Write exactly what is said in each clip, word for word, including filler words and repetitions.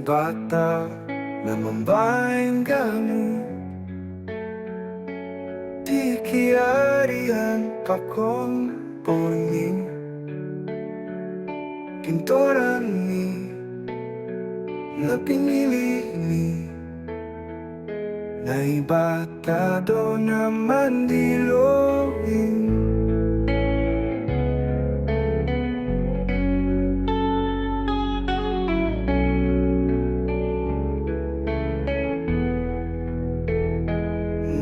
Naibata na mambaen ganu, tiki arian pakon borngin, pintoran ni na pinili ni Naibata do na mandiloin.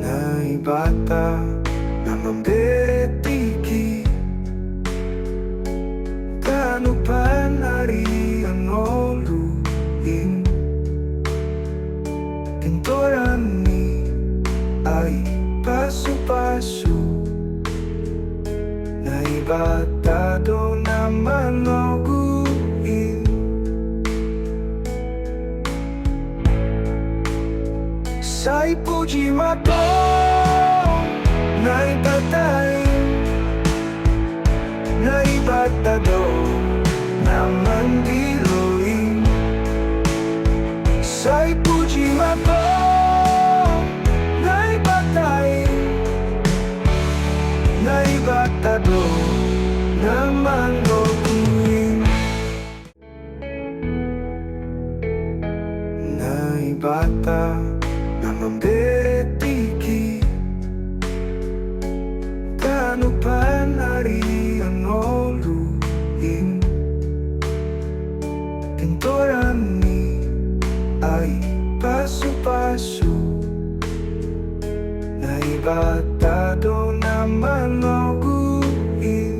Naibata na mambere tiki tanu panari anolu in pintoran ni ai pasu-pasu. Naibata do na manogu in. Sai puji maton Naibata in. Naibata do na mandiloin. Sai puji maton Naibata in. Naibata do na mandokuin. Naibata na mambere tiki tanu panari anolu in pintoran ni ai pasu-pasu. Naibata do na manogu in.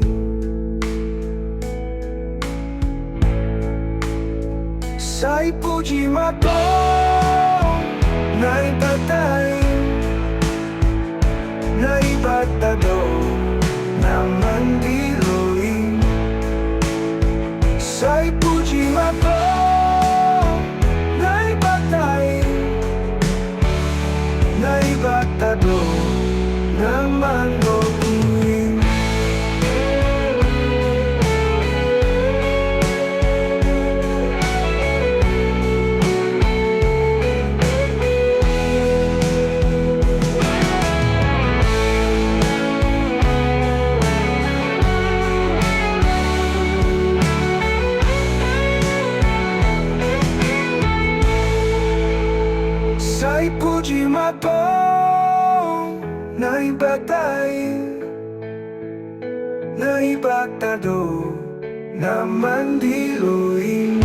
Sai puji maton Naibata in. Naibata do na mandiloin. Sai puji maton Naibata in. Naibata do na mandokuin. Sai puji maton Naibata in. Naibata do na mandiloin.